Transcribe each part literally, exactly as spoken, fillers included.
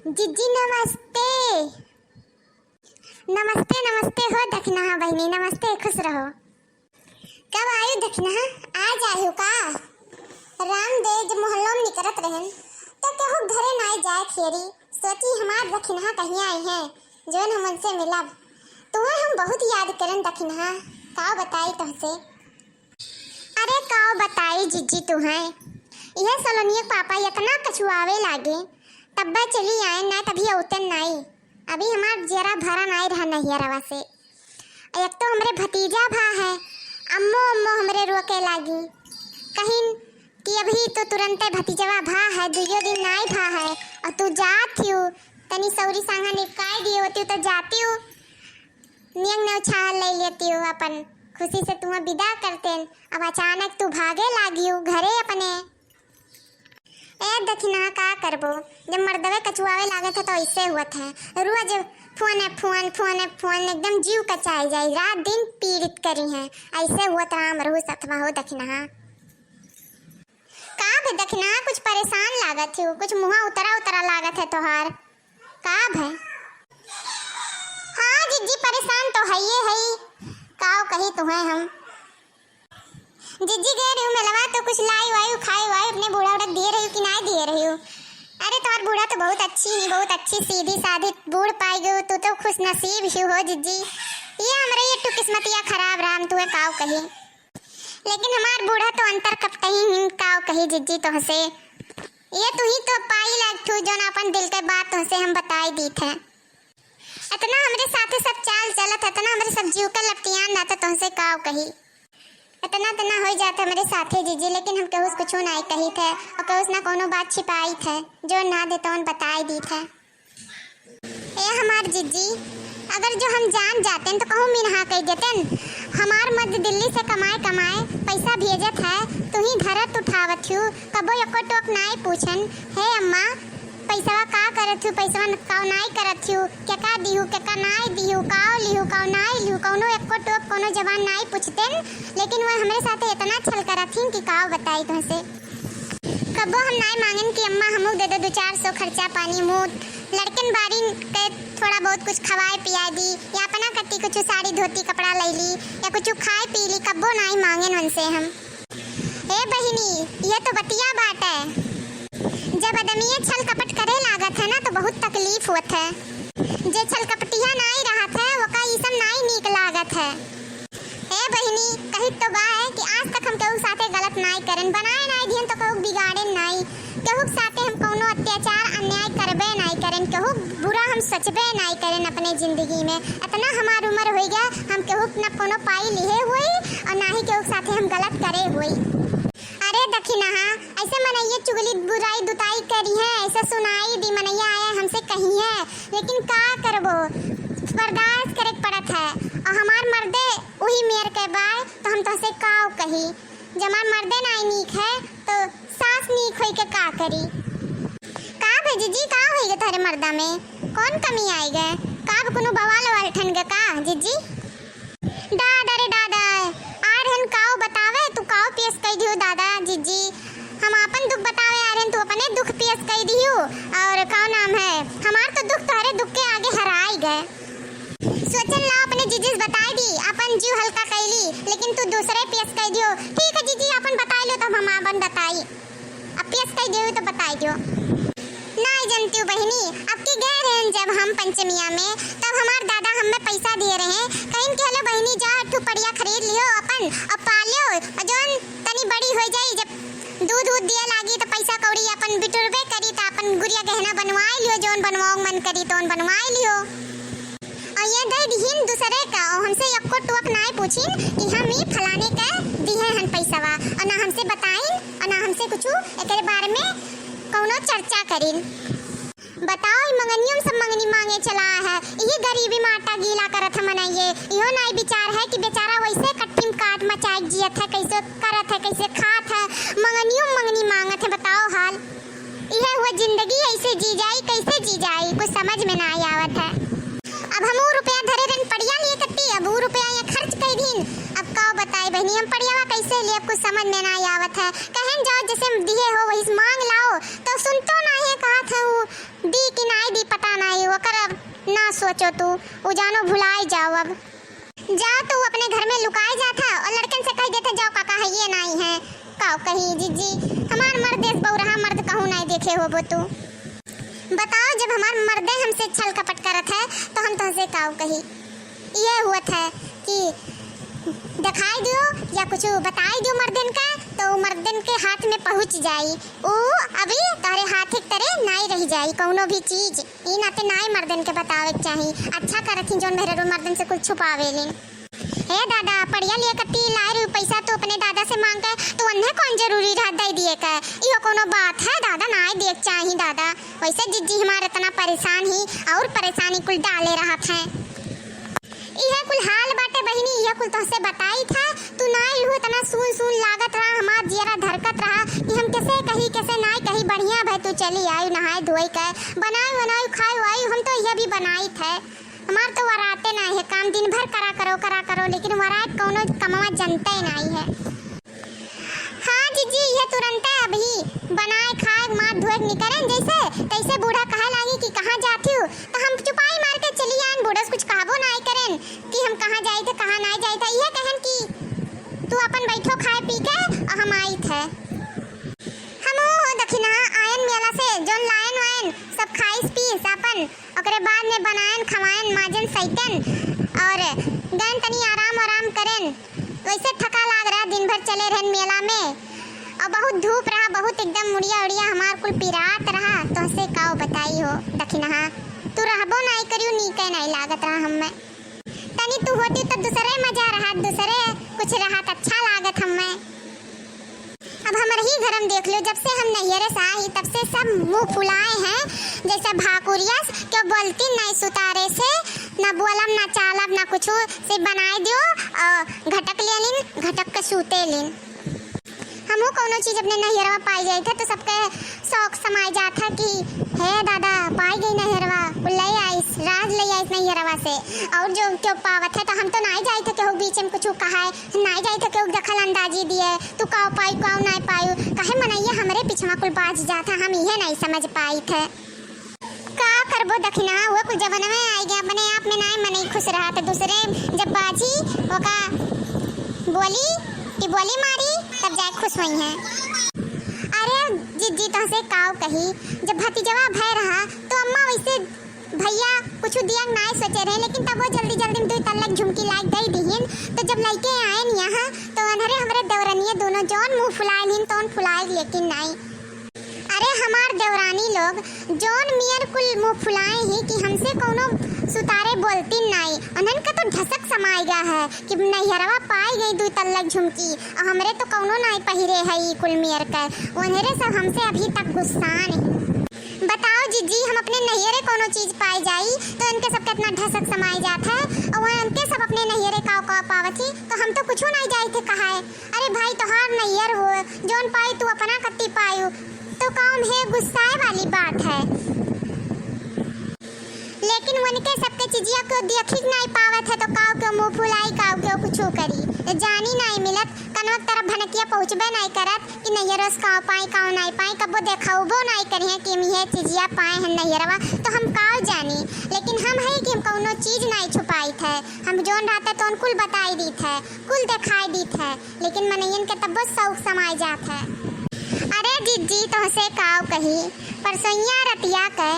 जिज्जी नमस्ते। नमस्ते, नमस्ते हो दखिनहा बहिनी, नमस्ते, खुश रहो। कब आयु दखिनहा? आज आयु का? राम दे जब मोहल्लो में निकरत रहन, तो केहू घरे नाई जाए खेरी। सोची हमार दखिनहा कहीं आई हैं, जौन हम उनसे मिलब। तुहे हम बहुत याद करन दखिनहा, का बताई तुहसे। अरे का बताई जिज्जी तुहे, इहे सलोनिया के पापा इतना कछुआवे लागे, तब्बे चली आए, ना तभी औतन नाई। अभी हमार जियरा भरा नाई रहा नैहरवा से। एक तो हमरे भतीजा भा है, अम्मो अम्मो हमरे रोके लागी, कहिन कि अभी तो तुरंते भतीजवा भा है, दुइयो दिन नाई भा है, और तू जात हियो, तनी सौरी सांगा निपकाई दिए होती तो जाती हूँ, नियंग ने उछाल ले लेती हूँ अपन, खुशी से तुम्हें विदा करते। अब अचानक तू भागे लागी हूँ घरे अपने। ए दखिनहा, का करबो, जब मर्दवे कचुआवे लागत है तो ऐसे हुअत है। रोज फोन है, फोन, फोन है, फोन, एकदम जीव कचाई जाई, रात दिन पीड़ित करी है। ऐसे हुअत राम रहू सतवा हो दखिनहा। का भे दखिनहा, कुछ परेशान लागत हो, कुछ मुँहा उतरा उतरा लागत है तोहार, का भे? हाँ जिज्जी, परेशान तो हइये हई, काव कही तुहें हम। जिज्जी गए रही मेलवा तो कुछ लाई वाई, खाए वाई, अपने बूढ़ा उड़ा दिए रही कि नाई दिए रही? अरे तोहार बूढ़ा तो बहुत अच्छी ही, बहुत अच्छी सीधी साधी बूढ़ पाई गई, तू तो खुश नसीब ही हो जिज्जी। ये हमरे ये टू किस्मतिया खराब रहा, हम तुहे काव कही। लेकिन हमार बूढ़ा तो अंतर कपटही ही, काव कही जिज्जी तोहसे। ये तू ही तो पाई लाग थू जौन अपन दिल के बात तोहसे हम बताई दीत है। इतना हमरे साथे सब चाल चलत है, इतना हमरे सब जीव के लपटियान ना तो तोहसे काव कही। इतना इतना हो जात है हमरे साथे जिज्जी, लेकिन हम केहू से कुछो नाई कही थे और केहू से ना कोनो बात छिपाई थे, जो ना दे तौन बताई दी थे। ए हमार जिज्जी, अगर जो हम जान जातेन तो कहूँ मिनहा कह देतेन। हमार मर्द दिल्ली से कमाए कमाए पैसा भेजत है, तू ही धरत उठावत हू, कबो एको टोक नाई पूछन। हे अम्मा, पैसवा का करत हू, पैसवा न-, काव नाई करत हू, केका दिहू, केका नाई दिहू, काव लिहू, काव नाई लिहू, कौनो एको टोक कौनो जबान नाई पूछतेन, लेकिन वह हमरे साथे इतना छल करत ही कि काव बताई तुहसे। कबो हम नाई मांगेन कि अम्मा हमू दे दो दो चार सौ खर्चा पानी मूत, लड़कन बारिन के थोड़ा बहुत कुछ खवाए पियाए दी, या अपना कत्ती कुछ साड़ी धोती कपड़ा ले ली, या कुछ खाए पी ली, कब्बो नाई मांगेन उनसे हम। ए बहिनी, ये तो बतिया बाटे। जब आदमी ये छल कपट करे लागत है ना, तो बहुत तकलीफ होत है। जे छल कपटिया नाई रहत है, ओका ई सब नाई नीक लागत है। ए बहिनी, कहित तो बा है कि आज तक हम केहू साथे गलत नाई करेन, बनाए नाई दिहन तो केहू बिगाड़ेन नाई, केहू साथे हम कौनो अत्याचार अन्याय करबे नाई करेन, केहू बुरा हम सोचबे नाई करेन अपने जिंदगी में। इतना हमार उम्र होई गया, हम केहू न कौनो पाई लिहे हुई और ना ही केहू साथे हम गलत करे हुई। अरे दखिनहा, ऐसे मनइये चुगली बुराई दुताई करी है, ऐसे सुनाई दी मनइया आए हमसे कही है, लेकिन का करबो, बर्दाश्त करे के पड़त है। और हमार मर्दे उही मेर के बाय, तो हम तोहसे काव कही, जब हमार मर्दे नाई नीक है, तो सास नीक होई के का करी? का भे जिज्जी, का होई गे तोहरे मर्दा में? कौन कमी आई गे? का अब कोनो बवाल ववाल ठन गे का जिज्जी? दादा रे दादा, आ रहन काव बतावे, तू काव पेश कई दियो दादा जिज्जी। हम आपन दुख बतावे आ रहन, तू अपने दुख पेश कई दियो। और का नाम है, हमार तो दुख तोहरे दुख के आगे हराई गए। सोचन लाओ अपने जिज्जी से बताई दी, अपन जीव हल्का कैली, लेकिन तू दूसरे पेश कई दियो। ठीक है जिज्जी, अपन बताई लो, तब हम अपन बताई। अब पेश कई दियो तो बताई दियो। नाई जनतियो बहिनी, अब की गए रहन जब हम पंचमिया में, तब हमार दादा हमें पैसा दिए रहे, कहिन कि "हेलो बहिनी, जा एक ठो पड़िया खरीद लियो अपन, अब पालियो, और जौन तनी बड़ी हो जाई, जब दूध दूध दिए लागी, तो पैसा कौड़ी अपन बिटुरबे करी, तो अपन गुरिया गहना बनवाई लियो, जौन बनवाओ मन करी, तौन बनवाई लियो।" और ये दे दिहिन दूसरे का, और हमसे एको टोक नाई पूछिन कि हम ई फलाने के दिहे हन पैसवा, और ना हमसे बताइन, और ना हमसे कुछ एकरे बारे में कौनो चर्चा करिन। बताओ, ई मंगनियों में सब मंगनी मांगे चला है, यही गरीबी में आटा गीला करत है मनइये, इहो नाई विचार है कि बेचारा वैसे कट्टी में काट मचाए जियत है, कैसे करत है, कैसे खात है, मंगनियों में मंगनी मांगत है। बताओ हाल, इहे हुआ जिंदगी, ऐसे जी जाई, कैसे जी जाई, कुछ समझ में नाई आवत है। अब हम ऊ रुपया धरे रहन पड़िया लिए कट्टी, अब ऊ रुपया ये खर्च कई दीन। अब का बताई बहिनी, हम पड़ियावा कैसे लिए, अब कुछ समझ में नाई आवत है। कहन जाओ, जैसे दिहे हो वही से मांग लाओ, तो सुनतो नाई है, कहत है ऊ दी कि नाई दी, ना सोचो तू, उ जानो भुलाए जाओ अब। जाओ तू अपने घर में लुकाए जात है और लड़कन से कह देते जाओ काका है ये नाई है। काव कही जिज्जी, हमार मर्द देश बउरहा मर्द कहूँ नाई देखे होबो तू। बताओ जब हमार मर्दे हमसे छल कपट करत है तो हम तोहसे काव कही। ये हुआ था कि दिखाई दियो या कुछ बताई दियो मर्दन का, तो मर्दन के हाथ में पहुँच जाई। ऊ अभी तोहरे हाथ एक तरे नाई रह जाई कौनो भी चीज। ई नाते नाई मर्दन के बतावे के चाही। अच्छा करत ही जौन मेहरारू मर्दन से कुछ छुपावे लेन। हे दादा, पढ़िया लिया कत्ती लाए रही पैसा तो अपने दादा से मांग के, तो उन्हें कौन जरूरी रहा दे दिए का? इहो कौनो बात है दादा, नाई दिए के चाही दादा। वैसे जिज्जी हमार इतना परेशान ही और परेशानी कुल डाले रहत हैं। इहे कुल हाल बाटे बहिनी, इहे कुल तोहसे बताई था। तू ना इल्हू इतना सून सून लागत रहा, हमार जियरा धरकत रहा कि हम कैसे कही, कैसे नाई कही। बढ़िया भई तू चली आई नहाए धोए के, बनाए वनाए खाए वाए, हम तो यह भी बनाई थे। हमार तो वराते नाई है, काम दिन भर करा करो, करा करो, लेकिन वरात कौनो कमवा जनते नाई है। हाँ जिज्जी, ये तुरंते अभी बनाए खाए माथ धोए के निकरेन, जैसे तैसे बूढ़ा कहे लागी कि कहाँ जाती हूँ, तो हम चुपाई मार के चली आएन। बूढ़ा से कुछ कहबो नाई करेन कि हम कहाँ जाई थे, कहाँ नाई जाई थे। ये कहेन कि तू अपन बैठो खाए पी के और हम आई थे। हम हो दखिना आयन मेला से जौन लायन वायन सब खाइस पीस अपन, ओकरे बाद में बनायन खवायन माजन सैतन और गयन तनी आराम आराम करेन। वैसे थका लाग रहा, दिन भर चले रहन मेला में और बहुत धूप रहा, बहुत एकदम मुड़िया उड़िया हमार कुल पिरात रहा। तोहसे काव बताई हो दखिनहा, तू रहबो नाई करियो, नीके नाई लागत रहा हमें। तनी तू होती तो दूसरे मजा रहा, दूसरे कुछ रहा तो अच्छा लागत हमें। अब हमरे ही घर में देख लो, जब से हम नैहरे से आई तब से सब मुंह फुलाए हैं जैसे भाकुरियस, क्यों बोलती नहीं सुतारे से, ना बोलब ना चालब ना कुछ से बनाए दियो और घटक ले लीन, घटक के सूते लीन। हमहू कौनो चीज अपने नैहरवा पाई जाई थे तो सबके शौक समाए जात है कि हे दादा पाई गई नैहरवा, उ ले आइस, राज ले आइस नैहरवा से। और जो क्यों पावत है तो हम तो नाई जाई थे केहू बीच में कुछ कहाए, नाई जाई थे केहू दखल अंदाजी दिए, तू काव पाई काव नाई पाई, काहे मनैया हमरे पीछवा कुल बाज जात है, हम इहे नाई समझ पाई थे। का करबो दखिना, वो कुछ जमाना में आई गया, अपने आप में नाई मनई खुश रहा, तो दूसरे जब बाजी ओका बोली कि बोली मारी, तब जाए खुश हुई हैं। अरे जिज्जी, तोहसे काव कही, जब भतीजवा भय रहा, तो अम्मा वैसे भैया कुछ दिया नाई सोचे रहे, लेकिन तब वो जल्दी जल्दी में दो तल्लक झुमकी लाइक दे दिहिन। तो जब लइके आयन यहाँ, तो अनहरे हमरे देवरनिये दोनों जौन मुंह फुलाए लिहिन, तौन फुलाए, लेकिन नाई। अरे हमार देवरानी लोग जौन मियर कुल मुंह फुलाए ही कि हमसे कौनो सुतारे बोलती नाई। उन्हन का तो ढसक समाई गया है कि नैहरवा पाई गई दो तल्लक झुमकी, और हमरे तो कौनो नाई पहिरे है ई कुल मियर कर। उन्हरे सब हमसे अभी तक गुस्सान है। बताओ जिज्जी, हम अपने नैहरे कौनो चीज पाई जाई तो इनके सबके इतना ढसक समाई जात है, और वह इनके सब अपने नैहरे काव काव पावत ही, तो हम तो कुछो नाई जाई थे कहाए। अरे भाई, तोहार नैहर हो, जौन पाई तू अपना कत्ती पायू, तो कौन है गुस्साए वाली बात है। लेकिन उनके सबके चिजिया को देखी नाई पावत है, तो काव के मुंह फुलाई, काव के कुछो करी, तो जानी नाई मिलत, कनवा के तरफ भनकिया पहुँचबे नाई करत कि नैहरो से काव पाई, काव नाई पाई, कबो देखबो नाई करिहे कि हम ये चिजिया पाए हैं नैहरवा, तो हम काव जानी। लेकिन हम है कि हम कौनो चीज नाई छुपाई थे, हम जौन रहते तो कुल बताई दी थे, कुल दिखाई दी थे। लेकिन मनइयन के तब्बो शौक समाए जात है। अरे जिज्जी, तोहसे काव कही, परसोइया रतिया के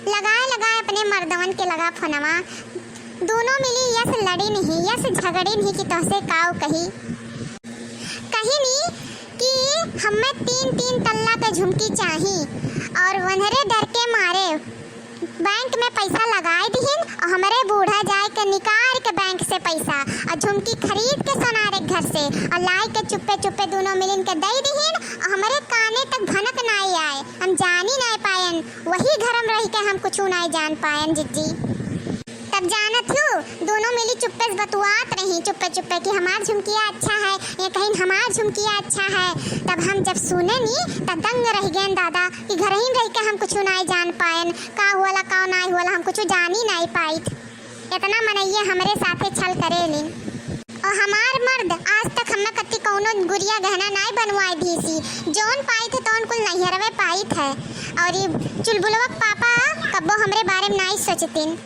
लगाए लगाए अपने मर्दवन के लगा फोनवा, दोनों मिली यस लड़ी नहीं, यस झगड़ी नहीं कि तोहसे काव कही। कही नहीं कि हमें तीन तीन तल्ला के झुमकी चाही और वनहरे डर के मारे बैंक में पैसा लगाए दिहिन और हमरे बूढ़ा जाए के निकाल के बैंक से पैसा और झुमकी खरीद के सोनारे घर से और लाई के चुप्पे चुप्पे दोनों मिलिन के दे दिहिन और हमरे काने तक भनक नाई आए, हम जानी नाई पायन, वही घर में रह के हम कुछ नाई जान पायन जिज्जी। तब जानत हूँ दोनों मिली चुप्पे से बतुआत रही चुप्पे चुप्पे कि हमार झुमकिया अच्छा है, ये कहीं हमार झुमकिया अच्छा है। तब हम जब सुने नी तब दंग रह गए दादा कि घर ही रह के हम कुछ नाई जान पायन, का होला का नाई होला हम कुछ जानी नाई पाइत। इतना मनइये हमरे साथे छल करे लीन। और हमार मर्द आज तक हमें कत्ती कौनो गुरिया गहना नाई बनवाए दीसी, जौन पाइत है तौन कुल नैहरवे पाइत है। और ये चुलबुलवा के पापा कब्बो हमरे बारे में नाई सोचतीन।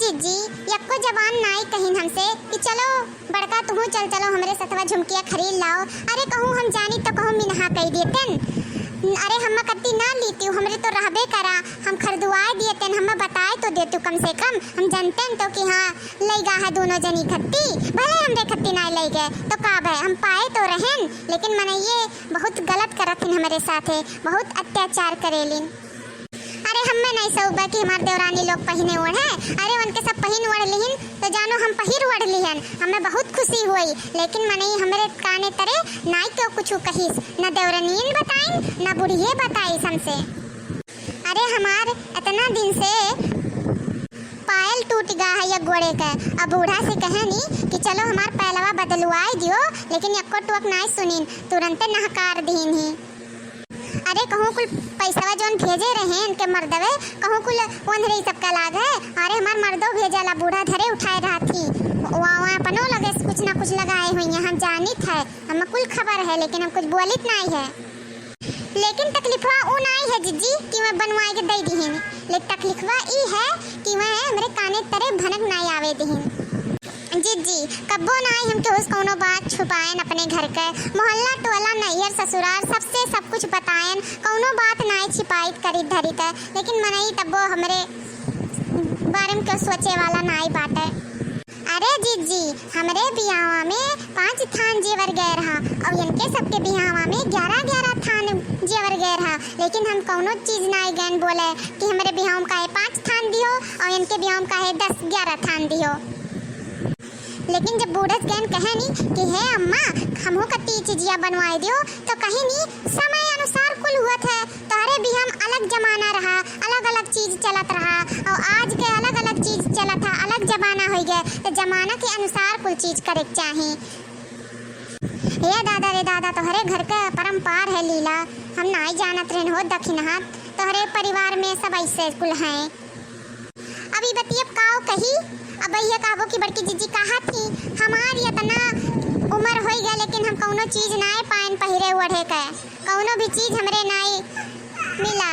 जी, यक्को जबान नाई कहिन हमसे कि चलो बड़का तुहूँ चल चलो हमरे सथवा झुमकिया खरीद लाओ। अरे कहूँ हम जानी तो कहूँ मिनहा कइ देतेन। अरे हम्मा कत्ती ना लीतिउ, हमरे तो रहबे करा, हम खरीदवाए देतेन, हम्मा बताए तो देतिउ कम से कम, हम जनतेन तो कि हाँ लइगा है दोनों जनी खत्ती, भले हमरे खत्ती नाई लइगे तो का भय, हम पाए तो रहेन, लेकिन मनइये बहुत गलत करत हिन हमरे साथे, बहुत अत्याचार करेलिन। अरे हम्मे नाई सउबा कि हमार देवरानी लोग पहिने ओढ़े, अरे उनके सब पहिन ओढ़ लिहिन तो जानो हम पहिर ओढ़ लिहन, हम्मे बहुत खुशी हुई, लेकिन मनई हमरे काने तरे नाई क्यों कुछु कहिस, न देवरानियन बताइन न बुढ़िये बताइस हमसे। अरे हमार इतना दिन से पायल टूट गा है एक गोड़े के, अब बूढ़ा से कहनी कि चलो हमार पैलवा बदलवाए दियो, लेकिन एको टोक नाई सुनिन, तुरंते नहकार दीन ही। अरे कहूँ कुल पैसवा जौन भेजे रहे इनके मर्दवे, कहूँ कुल ओन्हरे सबका लाग है। अरे हमार मर्दो भेजला, बूढ़ा धरे उठाए रहत ही, वहाँ अपनो लगे से कुछ ना कुछ लगाए हुई हैं, हम जानित है, हम कुल खबर है, लेकिन हम कुछ बोलित नाई है। लेकिन तकलीफवा उ नाई है जिज्जी कि वह बनवाए के दे दिहिन, लेकिन तकलीफवा ई है कि वह हमरे काने तरे भनक नाई आवे दिहिन। जिज्जी, कब्बो नाई हम केहू से कौनो बात छुपाएन अपने घर के। मोहल्ला, टोला, नैहर, ससुराल, सबसे सब कुछ बताएन। कौनो बात नाई छिपाइत करित धरित है, लेकिन मनई तब्बो हमरे बारे में केहू सोचे वाला नाई बाटे। अरे जिज्जी, हमरे बियाहवा में पाँच थान जेवर गए रहा और इनके सबके बियाहवा में ग्यारह ग्यारह थान जेवर गए रहा, लेकिन हम कौनो चीज नाई गएन बोले कि हमरे बियाह में काहे पाँच थान दिहो और इनके बियाह में काहे दस ग्यारह थान दिहो। लेकिन जब बूढ़स गैन कहनी कि हे अम्मा, हमहू का ती चिजिया बनवाए दियो, तो कहिनी समय अनुसार कुल हुअत है। तोहरे बियाह में अलग जमाना रहा, अलग-अलग चीज चलत रहा, और आज के अलग-अलग चीज चलत है, अलग जमाना होइ गए, तो जमाना के अनुसार कुल चीज करे के चाही। हे दादा रे दादा, तोहरे घर के परंपार है लीला, हम नाई जानत रहन हो दखिनहा, तोहरे परिवार में सब ऐसे कुल हैं। अब ई बतिया काव कही, अब ये कहबो कि बड़की जिज्जी कहा थी, हमार इतना उम्र होइ गए, लेकिन हम कौनो चीज नाय पाएन पहिरे ओढ़े के, कौनो भी चीज हमरे नाय मिला।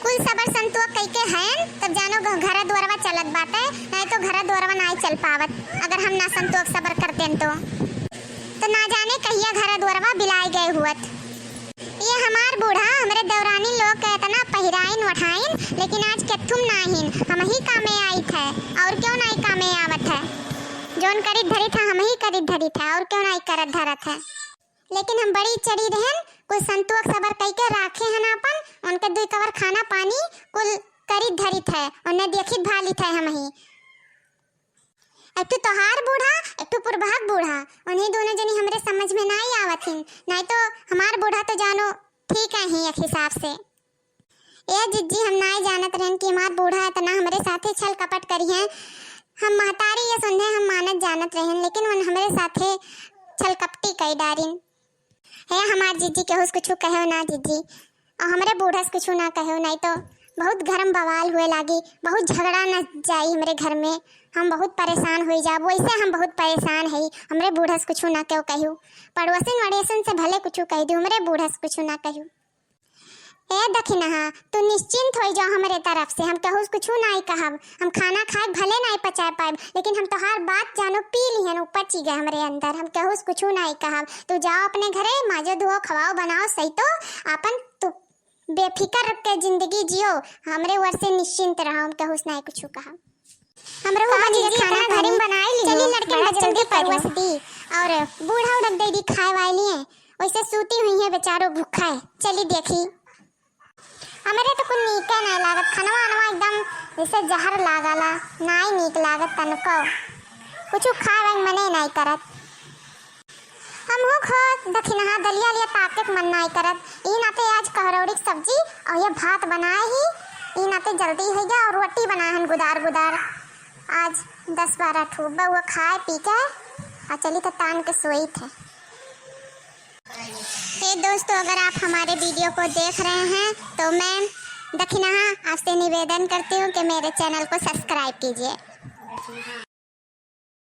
कुल सबर संतोख कइके हयन, तब जानो घ-, घर दुआरवा चलत बाटे, नाय तो घर दुआरवा नाय चल पावत, अगर हम ना संतोख सबर करतेन तो, तो ना जाने कहिया घर दुआरवा बिलाए गए हुअत। ये हमार बूढ़ा हमरे देवरानी लोग के इतना पहिराइन ओढ़ाइन, लेकिन आज केथुम नाहिन, हमही कामे आइत है, और क्यों नाई कामे आवत है? जौन करित धरित है, हमही करित धरित है, और क्यों नाई करत धरत है? लेकिन हम बड़ी चढ़ी रहन, कुल संतोख सबर कइके राखे हन आपन, उनके दुई कवर खाना पानी कुल करित धरित है, उन्हें देखित भालित है हमही। एक ठो तोहार बूढ़ा, एक ठो पुरबहक बूढ़ा, उन्हीं दोनों जनी हमरे समझ में नाई आवत हिन, नाई तो हमार बूढ़ा तो जानो ठीक है ही एक हिसाब से। ए जिज्जी, हम नाई जानत रहन कि हमार बूढ़ा इतना हमरे साथे छल कपट करिहें। हम महतारी ये सुनहे हम मानत जानत रहन, लेकिन उन हमरे साथे छल कपटी कई डारिन। हे हमार जिज्जी, केहू से कुछु कहो ना जिज्जी, और हमरे बूढ़ा से कुछु ना कहो, नाई तो बहुत घर में बवाल हुए लागी, बहुत झगड़ा न जाई हमरे घर में, हम बहुत परेशान हुई जाब। वैसे हम बहुत परेशान है, हमरे बूढ़ा से कुछु ना केहू कहू, पड़ोसिन वड़ोसिन से भले कुछु कह दू, हमरे बूढ़ा से कुछु ना कहू। ए दखिनहा, तू निश्चिंत होई जाओ हमरे तरफ से, हम केहू से कुछु नाई कहब। हम खाना खाए भले नाई पचाए पाएब, लेकिन हम तोहार बात जानो पी लिहन, उ पची गए हमरे अंदर। हम केहू से कुछु नाई कहब। तू जाओ अपने घरे, माजो धुओ, खवाओ, बनाओ, सही तो आपन तू बेफिकर के जिंदगी जियो, हमरे ओर से निश्चिंत रहो, हम केहू से नाई कुछु कहब। हमरे का ऊपर जी, खाना खाना पानी बनाए ली चली हो, लड़के बड़ा में जल्दी जल्दी कर लो। परोस दी और बूढ़ा उड़क दे दी खाए वाए लिए। वैसे सूती हुई है बेचारो भूखा है। चली देखी। हमरे तो कुछ नीके नहीं लागत, खनवा अनवा एकदम जैसे जहर लागला, नाई नीक लागत तनको। कुछ खाए वाए मने नहीं करत। हमहू खो दखिनहा दलिया लिया ताके के मन नाई करत। ई नाते आज कहरौड़ी के सब्जी और ये भात बनाए ही, ई नाते जल्दी हो गया और रोटी बनाए हन गुदार गुदार। आज दस बारह ठो बउआ खाए पी के आ चली तो तान के सोई थे। हे दोस्तों, अगर आप हमारे वीडियो को देख रहे हैं तो मैं दखिनहा आपसे निवेदन करती हूँ कि मेरे चैनल को सब्सक्राइब कीजिए।